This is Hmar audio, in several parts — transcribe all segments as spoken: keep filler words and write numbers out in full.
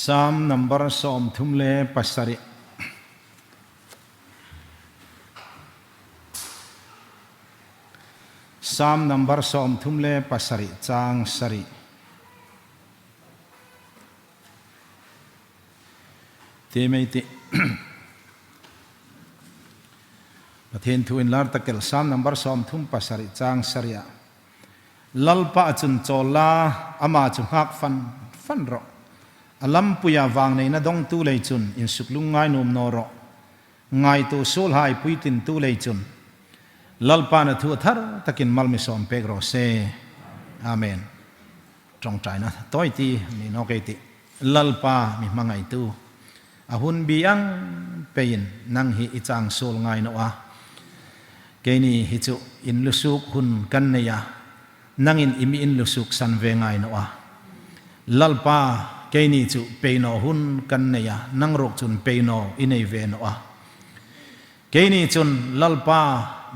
Sam number sawmthum le pasari. Sam number sawmthum le pasari, chang sari. Ti mei ti. Pathien thu inlar tak el, Sam number sawmthum pasari, chang sari a. Lalpa chun chawl la, ama chu nghak fan fan rawh. A lampuia vangneina dongtu lei chun insuklungngai nuom naw rawh. Ngaituo suolhai puitlingtu lei chun Lalpan a thu a thar takin mal mi sawm pek raw se. Amen. Ṭawngṭaina tawite ni nawk ei tih. Lalpa, mi hmangaitu, a hun bi ang peiin nang hi i chang suol ngai naw a. Keini hi chu inlusuok hun kan nei a, nangin i mi inlusuok san ve ngai naw a. Lalpa, keini chu pei naw hun kan nei a, nang ruok chun pei naw i nei ve naw a. Keini chun Lalpa,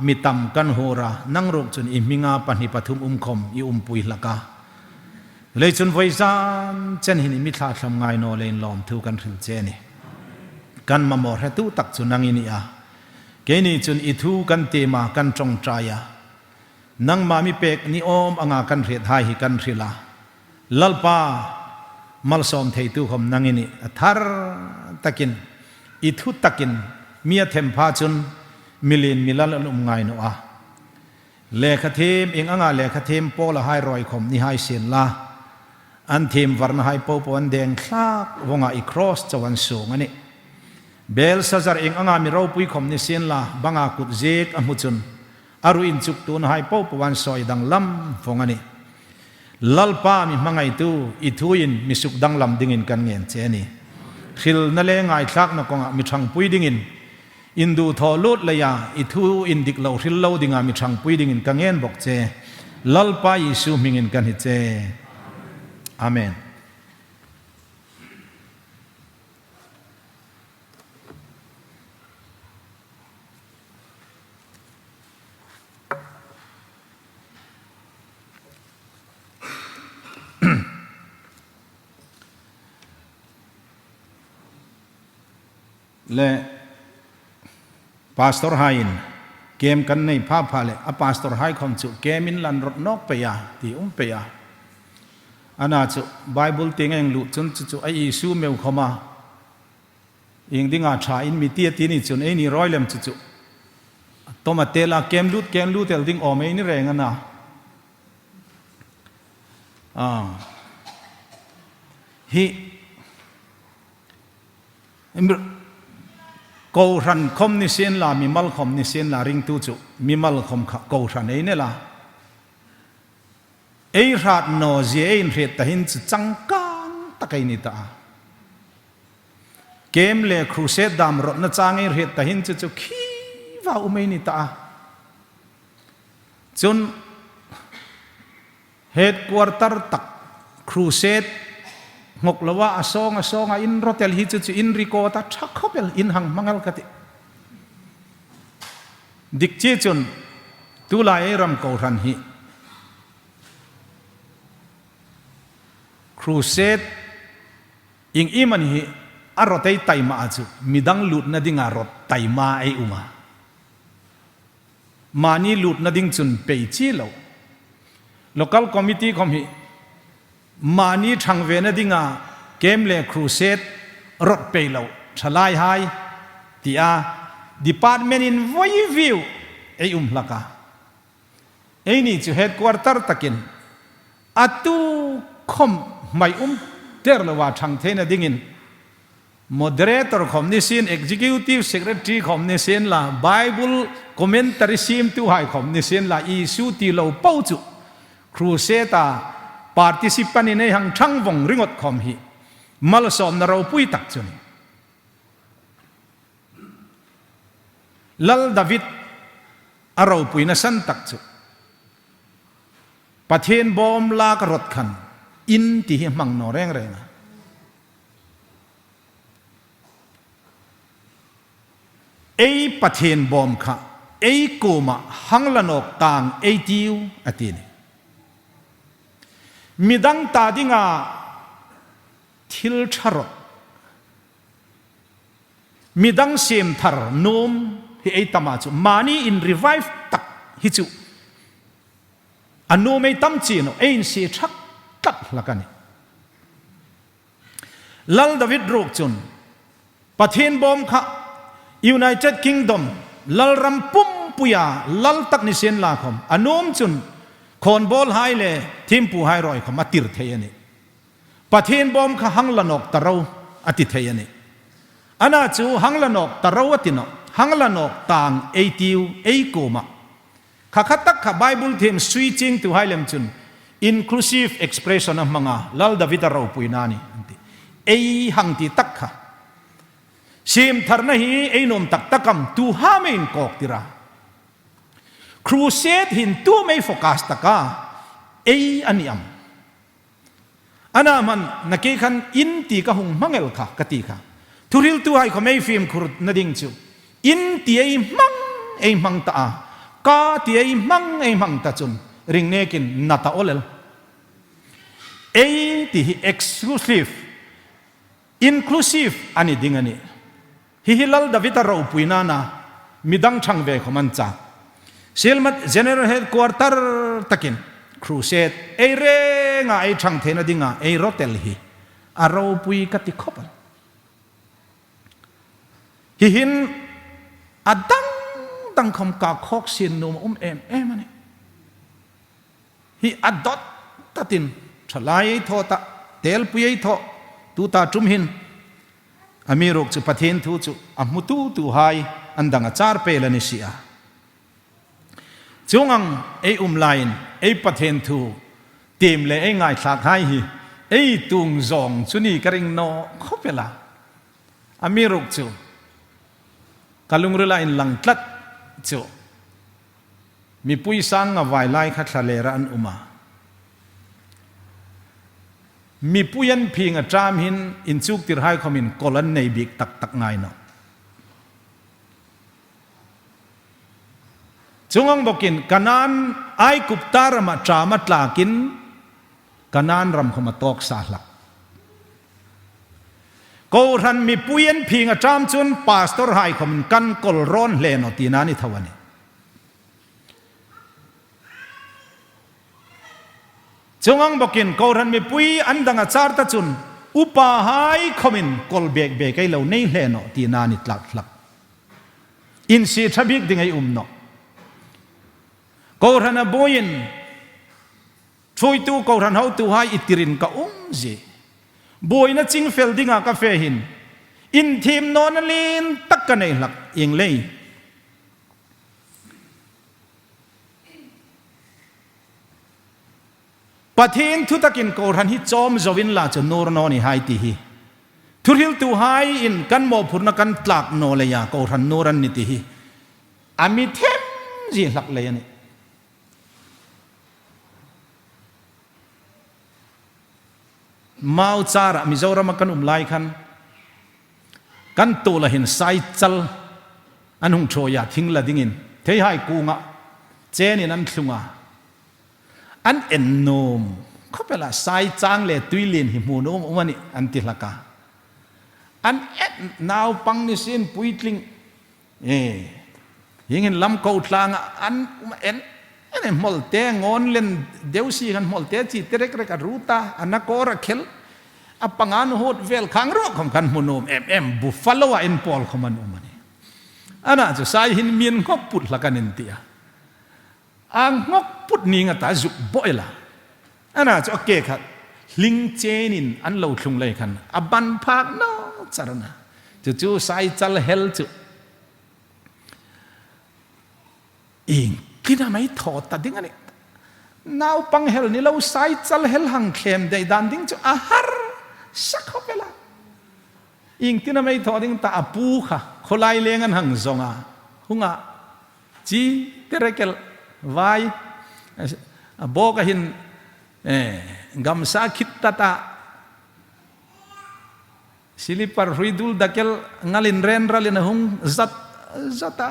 mi tam kan hur a, nang ruok chun i hminga pahni pathum um khom i umpui hlak a. Leiin chun vawizan chen hin i mi thlathlam ngai naw leiin lawmthu kan hril che a nih. Kan mamaw hretu tak chu nang i nih a. Keini chun i thu kan tiem a, kan ṭawngṭai a. Nangma mi pek ni awm anga kan hriethai hi kan hril a. Lalpa, malsawm theitu khom nang i nih a, thar takin, i thu takin mi a them pha chun mi lien mi lal an um ngai naw a. Lekhathiem, ieng anga lekhathiem Paula hai rawi khom ni hai sien la, an thiem varna hai popo an deng thlak vong a, i cross chau an suong a nih. Belsazar ieng anga mi ropui khom ni sien la, banga kut ziek a hmu chun a ru inchuktuona hai popo an sawi danglam vong a nih. Lalpa, mi hmangaitu, i thuin mi suk danglam dingin kan ngen che a nih. Hrilna le ngaithlakna kawnga mi ṭhangpui dingin, induthawlut leia i thu indik lo hril lo dinga mi ṭhangpui dingin ka ngen bawk che. Lalpa Isu hmingin kan hni che. Amen. Le pastor haiin camp kan nei pha pha le, a pastor hai khom chu camp inla an rawt nawk pei a, ti um pei a. Ana chu Bible tieng a hang lut chun chu chu a issue meu khom a. Ieng dinga ṭha in mi ti a ti ni chun eini rawi lem chu chu. Tawm a tel a, camp lut, camp lut el ding awm ei ni reng a na. A. Hi. Kohran khom ni sien la, mimal khom ni sien la, ringtu chu mimal khom kha kohran ei ni la. Ei hrat naw zie ei inhriet ta hin chu changkang tak ei ni ta a. Camp le crusade dam rawtna chang ei hriet ta hin chu chu khi va um ei ni ta a. Chun headquarter tak crusade ngawk loa a sawng a sawng a in rawt el hi chu chu in record a ṭha khawp el in hang hmang el ka ti. Dik chi chun tulai ei ram kohran hi crusade ieng iemani hi a rawt ei taima a chu midang lutna dinga rawt taima ei um a. Mani lutna ding chun pei chi lo. Local committee khom hi mani ṭhang vena dinga camp le crusade rawt pei lo ṭhalai hai tia department in voi viu ei um hlak a. Eini chu headquarter takin a tu khom hmai um der loa ṭhang theina dingin moderator khom ni sien, executive secretary khom ni sien la, Bible commentary siemtu hai khom ni sien la, issue ti lo po chu crusade a participant in ei hang ṭhang vong ringawt khom hi malsawmna ropui tak chu ni. Lal David a ropuina san tak chu Pathien bawm lak a rawt khan in ti hi hmang naw reng reng a. Ei Pathien bawm kha ei kuoma hang la nawk tang ei tiu a ti ni. Midang ta dinga thil ṭha rawt, midang siem thar nuom hi ei tama chu, mani in revive tak hi chu, a nuom ei tam chie naw, ei insie ṭhak tak hlak a nih. Lal David ruok chun, Pathien bawm kha United Kingdom, lalram pumpuia lal tak ni sienla khawm, a nuom chun khawnbawlhai le thiempuhai rawi khawm a tir thei a nih. Pathien bawm kha hang la nawk ta ro a ti thei a nih. Ana chu hang la nawk ta ro a ti nawh, hang la nawk tang ei tiu, ei kuoma. Kha kha tak kha Bible thiem sui chingtuhai lem chun inclusive expression a hmanga, Lal David-a ropuina a nih an ti. Ei hang ti tak kha. Siem tharna hi ei nuom tak tak am, tu ham ei inkawk tir a. Crusade hin tu am ei focus tak a, ei a ni am. Ana hman, na kei khan in ti ka hung hmang el kha, ka ti kha. Thuhriltuhai khawm ei fimkhurna ding chu, in ti ei hmang, ei hmang ta a, ka ti ei hmang, ei hmang ta chun, ring nekin na ta awl el. Ei ti hi exclusive, inclusive a ni ding a nih. Hi hi Lal David-a ropuina a na, midang ṭhang ve khawm an chak. Sielmat General Headquarter takin crusade ei renga ei ṭhang theina dinga ei rawt el hi a ropui ka ti khawp el. Hi hin a dang dang khawm ka khawk sien nuom a um em em a nih. Hi a dot tatin, ṭhalai ei thaw ta, telpui ei thaw, tuta ṭum hin, amiruokchu Pathien thu chu a hmututuhai an dang a char pei el a ni si a. Chuong ang ei um laiin, ei Pathien thu tiem le ei ngaithlakhai hi ei tuong zawng chu ni ka ring naw khawp el a. Amiruokchu ka lungrila inlang tlat chu, mipui sang nga vai lai kha thlalera an um a. Mipui an phing a ṭam hin inchuktirhai khawmin kawl an nei bik tak tak ngai naw. Chuong ang bawkin Kanan, Aigupta rama ṭam a tlakin Kanan ram khawm a tawk sa hlak. Kohran mipui an phing a ṭam chun pastorhai khawmin kan kawl rawn hle naw tina ni tho a nih. Chuong ang bawkin kohran mipui an dang a char ta chun upahai khawmin kawl bek bek ei lo nei hle naw tina ni tlat hlak. Insie ṭha bik ding ei um naw. Kohran a buoiin, ṭhuoitu kohran hotuhai i tirin ka um zie. Buoina chingfel dinga ka fe hin, inthim nawna lien tak ka nei hlak, ieng lei. Pathien thu takin kohran hi chawm zo inla chu nuor naw ni hai ti hi. Thuhriltuhaiin kan mawphurna kan tlak naw leia kohran nuor an ni ti hi a mi them zie hlak lei a nih. Mauchara Mizorama kan um lai khan, kan tuola hin saichal an hung ṭhuoi a, thing la dingin, theihai kunga chenin an thlung a. An en nuom khawp el a, saichang le tuilien hi hmu nuom um a nih an ti hlak a. An en, naupang ni sien puitling, e, hieng hin Lamko tlanga an um a, en en, en hmawlta, ngawn len deu si khan hmawlta chi te rek rek a rut a, a na kawr a khel, a panga an hut vel khang ruok khawm kan hmu nuom em em, buffalo-a en pawl khawm an um a nih. Ana chu sai hin mi an nghawk put hlak an inti a. A nghawk put ning a ta zuk bawih la. Ana chu a ke kha hling chenin an lo thlung lei khan a ban phak naw char a na. Chu chu saichal hel chu iengtin am ei thaw ta ding a nih. Naupang hel ni lo, saichal hel hang thlem dei dan ding chu a harsa khawp el a. Iengtin am ei thaw ding ta, a pu kha khawlai leng an hang zawng a, hung a, chi te rek el, vai, a bawka hin, eh, gamsa khit ta ta, slipper hrui dul dak el ngal inren ral in a hung zat zat a,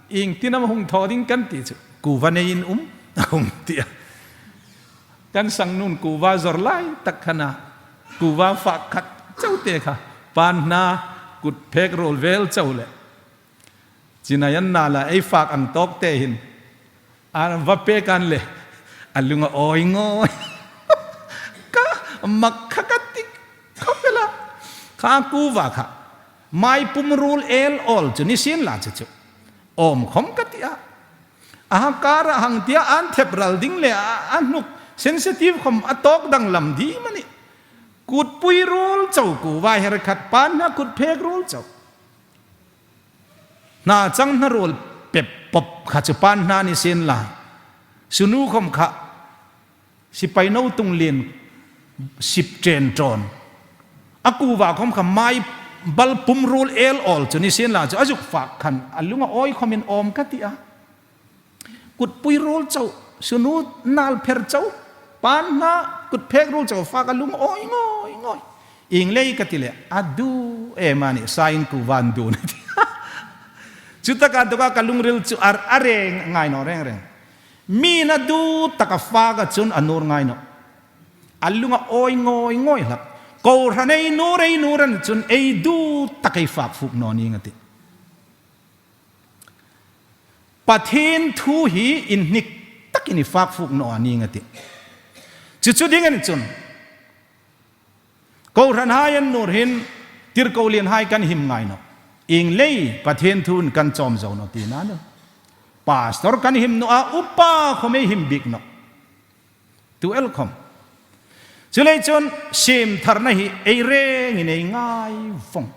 iengtin am hung thaw ding kan ti chu, kuva neiin um a hung ti a. Kan sangnu'n kuva zawr lai tak khan a, kuva fak khat, chau te kha, pan hna kut phek ruol vel chau le. Chinai an na la ei fak ang tawk te hin, a va pek an le, a lung a awi ngawi. Ka mak kha ka ti khawp el a. Kha kuva kha, mai pum ruol el awl chu ni sien la chu chu, awm khawm ka ti a. A ha kara hang tia an thep ral ding le a, a hnuk sensitive khawm a tawk danglam ding a nih. Kutpui ruol chau kuva her khat, pan hna kut phek ruol chau. Hna chang hna ruol pep pop kha chu pan hna ni sien la. Sunu khawm kha, sipai no tung lien sip chen ton. A kuva khawm kha mai bal pum ruol el awl chu ni sien la chu a zuk fak khan a lung a awi khawmin awm ka ti a. Kutpui ruol chau, sunu nal pher chau, pan hna kut phek ruol chau fak a lung awi ngawi ngawi. Ieng lei ka ti le, a du em a nih, sa in kuva an du na ti. Chu taka duka ka lungril chu ar, a reng ngai naw reng reng. Mi na du taka fak a chun a nur ngai naw. A lung a awi ngawi ngawi hlak. Kohran ei nur, ei nur a ni chun ei du tak ei fak fuk naw ning a ti. Pathien thu hi inhnik takin i fak fuk naw a ning a ti. Chu chu ding a ni chun, kohranhai an nur hin tirko lienhai kan him ngai naw. Ieng lei Pathien thu kan chawm zo naw ti na naw. Pastor kan him naw a, upa khawm ei him bik naw. Tu el khawm. Chuleiin chun siem tharna hi ei rengin ei ngai vong.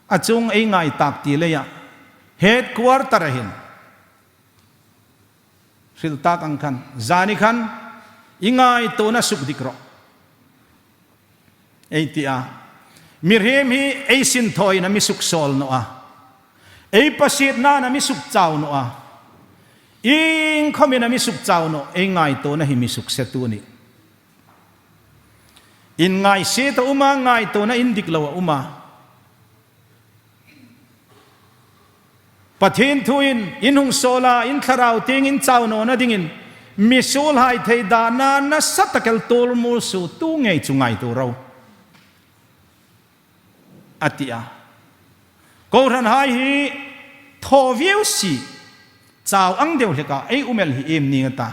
A chung ei ngai tak ti leia, headquarter-a hin hril tak ang khan, zani khan i ngaituona suk dik rawh, ei ti a. Mihriem hi ei sinthawina mi suk sawl naw a, ei pasietna'n a mi suk chau naw a, ieng khawmin a mi suk chau naw, ei ngaituona hi mi suk se tu ni. Inngaisiet a um a, ngaituona indik lo a um a. Pathien thuin in hung sawla, in thlarau tieng in chau nawna dingin, mi suolhai thei dana nasa tak el tuolmul suoktu ngei chu ngaituo ro, a ti a. Kohranhai hi thaw vieu si, chau ang deu hleka ei um el hi iem ning a ta,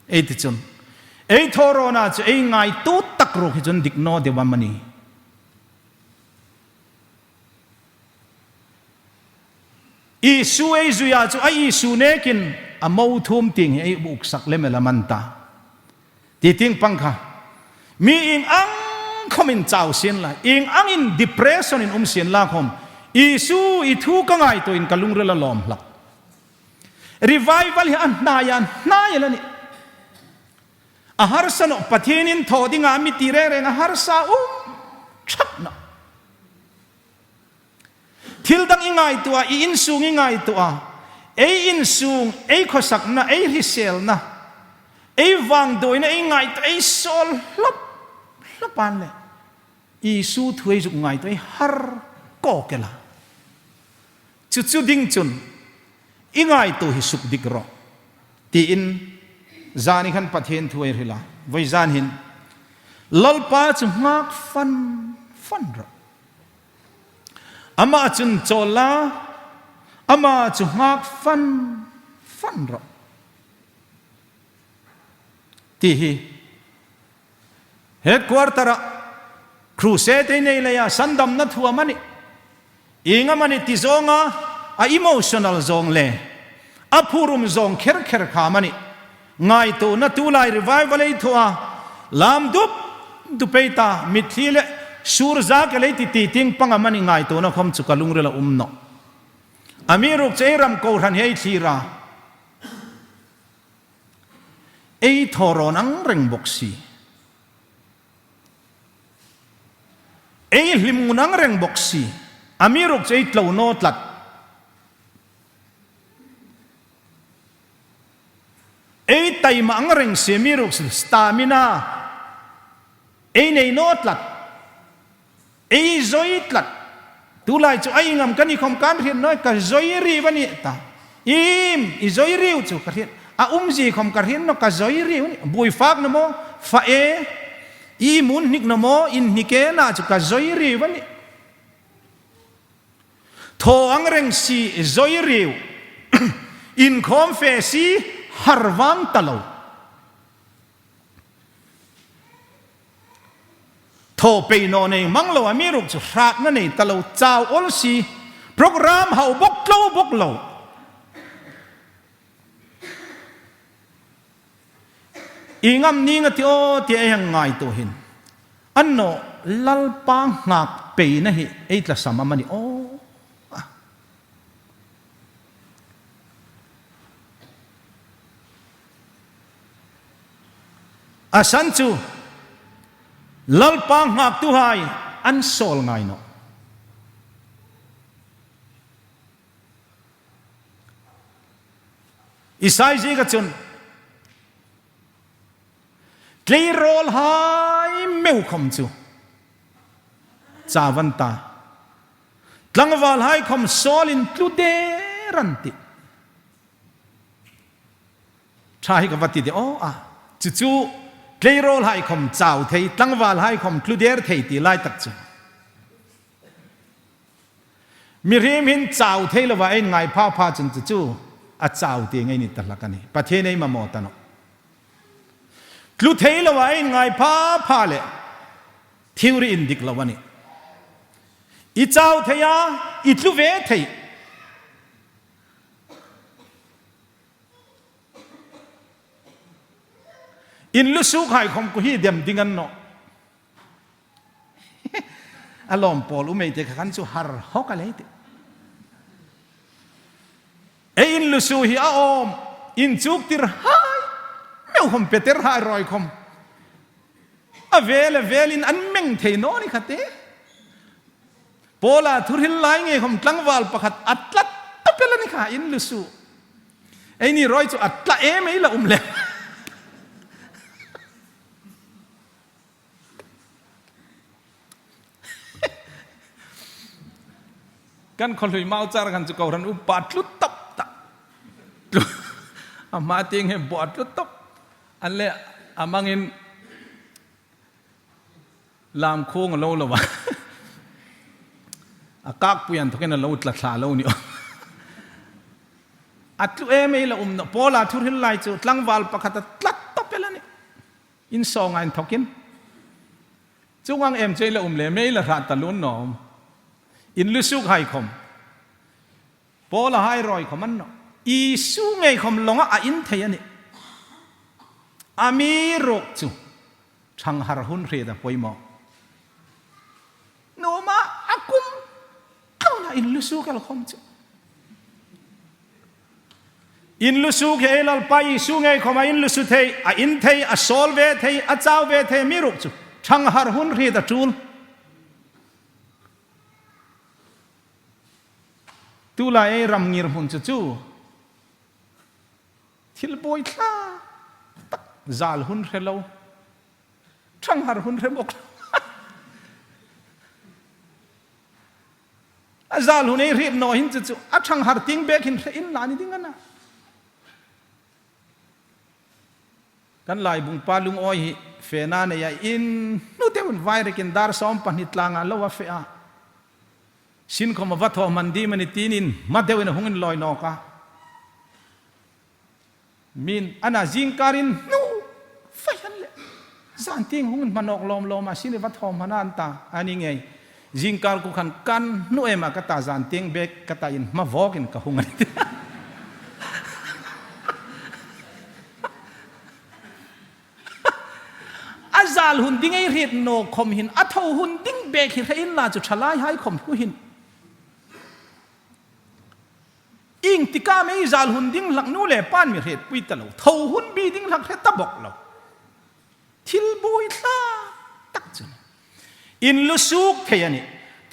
ei ti chun, ei thaw rawna chu ei ngaituo tak ruok hi chun dik naw deu am a ni? Isu ei zuia chu a Isu nekin a mo thum tieng hi ei uksak lem el am an ta? Ti tieng pang kha, mi ieng ang khawmin chau sien la, ieng angin depression-in um sien la khawm, Isu, i thu ka ngaituoin ka lungril a lawm hlak. Revival hi a hnai a, hnai el a nih. A harsa naw, Pathienin thaw dinga mi ti reng reng a harsa um ṭhak naw. Thil dang i ngaituo a, i insung i ngaituo a, ei insung, ei khawsakna, ei hriselna, ei vangduoina ei ngaituo, ei sawl hlawp hlawp an le, Isu thu ei zuk ngaituo, ei har kawk el a. Chu chu ding chun, i ngaituo hi suk dik rawh, tiin zani khan Pathien thu ei hril a. Vawizan hin, Lalpa chu nghak fan fan rawh. Ama chun chawl la, ama chu nghak fan fan rawh, ti hi. Headquarter-a crusade ei nei leia sandamna thu amanih, ieng amanih ti zawnga, a emotional zawng le a phurum zawng kher kher kha amanih, ngaituona, tulai revival ei thaw a, lam dup dup ei ta, mitthli le sur zak el ei ti, ti tieng pang amanih ngaituona khawm chu ka lungril a um nawh. Amiruokchu ei ram kohran hi ei thlir a, ei thaw rawn ang reng bawk si, ei hlim ngun ang reng bawk si, amiruokchu ei tlo naw tlat, ei taima ang reng si, amiruokchu stamina ei nei naw tlat, ei zawi tlat. Tulai chu a ieng am ka ni khawm ka hriet naw, ka zawi riu a ni ta. Iem i zawi riu chu ka hriet, a umzie khawm ka hriet naw, ka zawi riu a ni. Buoi fakna maw, fa e, I mun hnik naw maw, inhnik e na chu ka zawi riu a nih. Thaw ang reng si zawi riu. Inkhawm fe si har vang ta lo. Thaw pei naw nei mang lo, amiruokchu hratna nei ta lo, chau awl si, program hau bawk tlo bawk lo. Ieng am ning a ti aw ti ei hang ngaituo hin, a naw, Lalpa nghak peina hi ei tlasam am a ni aw. A san chu, Lalpa nghaktuhai an sawl ngai nawh. Isai zieka chun, tleirawlhai meu khawm chu chau an ta, tlangvalhai khawm sawlin tlu der an tih. Ṭha hi ka va ti de aw a. Chu chu, tleirawlhai khawm chau thei, tlangvalhai khawm tlu der thei ti lai tak chu. Mihriem hin chau thei lova ei ngai pha pha chun chu chu a chau ti ngei ni ta hlak a nih. Pathien ei mamaw ta nawh. Tlu thei lova ei ngai pha pha le, theory indik lo a nih. I chau thei a, i tlu ve thei. Inlusukhai khawm khu hi dem ding an nawh. A lawm pawl um ei ti kha khan chu har hawk a lei tih. Ei inlusu hi a awm, inchuktirhai meu khawm, Peterhai rawi khawm. A vel a velin an meng thei naw ni kha te. Paula thu hril lai ngei khawm tlangval pakhat a tla tawp el a ni kha, inlusu. Eini rawi chu a tla em ei la um le. Kan khaw hlui mau char khan chu kohran upa tlu tawp ta. Tlu. A hma tieng hi bo a tlu tawp. An le a mangin lam khung a lo lo a. A kakpui an thokin a lo tla thla lo ni aw. A tlu em ei la um nawh. Paula thu hril lai chu tlangval pakhat a tla tawp el a nih. Insawnga inthokin. Chuong ang em chu ei la um le, mei la hrat ta lun nawm. Inlusukhai khawm, Paulahai rawi khawm an nawh. Isu ngei khawm lawnga a in thei a nih. Amiruokchu ṭhanghar hun hriet a poimaw. Nuoma a kum tlawna inlusuk el khawm chu. Inlusuk hi ei Lalpa Isu ngei khawm a inlusu thei, a in thei, a sawl ve thei, a chau ve thei, amiruokchu ṭhanghar hun hriet a ṭul. Tulai ei ram ngirhmun chu chu thil buoithlak tak, zal hun hre lo, ṭhanghar hun hre bawk. A zal hun ei hriet naw hin chu chu a ṭhanghar tieng bek hin hre inla ni ding a na. Kan Laibung pa lungawi hi fena neia, inhnu deuin vai rekin dar sawm pahni tlanga lo a fe a. Sin khawm a va thaw hman ding a ni tiin inhma deuin a hung inlawi nawk a. Min, a na, zingkar inhnu fai han le, zan tieng hung inhma nawk lawm lawm a, sin i va thaw hman an ta, a ni ngei. Zingkar khu khan ka hnu em a ka ta, zan tieng bek ka ta, inhma vawkin ka hung a ni. A zal hun ding ei hriet naw khawm hin, a tho hun ding bek hi hre inla chu ṭhalaihai khawm khu hin. Ieng tikah am ei zal hun ding hlak nu le pan mi hrietpui ta lo, tho hun bi ding hlak hre ta bawk lo. Thil buoithlak tak chu. Inlusuk thei a nih,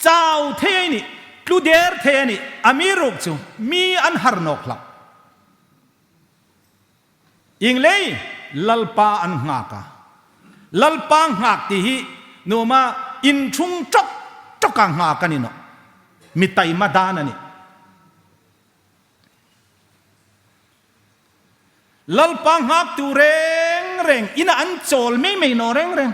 chau thei a nih, tlu der thei a nih, amiruokchu mi an har nawk hlak. Ieng lei, Lalpa an nghak a. Lalpa nghak ti hi nuoma inṭhung ṭawk ṭawka nghak a ni nawh. Mi taima dan a nih. Lalpa nghaktu reng reng, ina an chawl mei mei naw reng reng.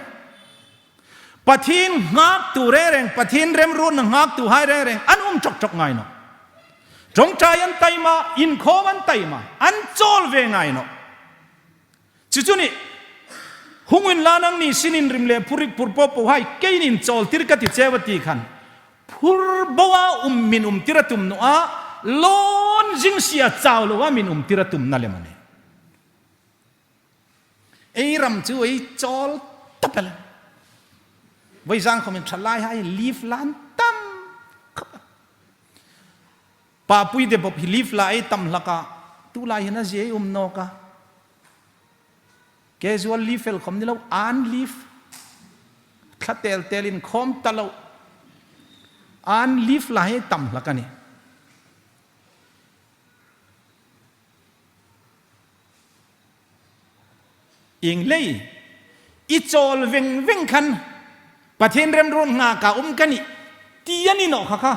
Pathien nghaktu reng reng, Pathien remruotna nghaktuhai reng reng an um ṭawk ṭawk ngai nawh. Ṭawngṭai an taima, inkhawm an taima, an chawl ve ngai nawh. Chu chu nih, hung unla nangni sin inrim le phurrik phur po pohai, keiin inchawltir ka ti cheu a ti khan, phur boa um min umtir a tum naw a, lawn zing sia chau loa min umtir a tumna lem a nih. Ei ram chu ei chawl ta pei el. Vawizan khawmin ṭhalaihai leave la an tam khawp. Pa Puidebop hi leave la ei tam hlak a, tulai hin a zie ei um nawk a. Casual leave el khawm ni lo, earned leave. Thla tel tel inkhawm ta lo. Earned leave la ei tam hlak a nih. Ieng leiin i chawl veng veng khan, Pathien remruot nghaka um ka nih, ti a ni naw kha kha.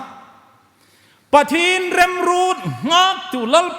Pathien remruot nghaktu Lal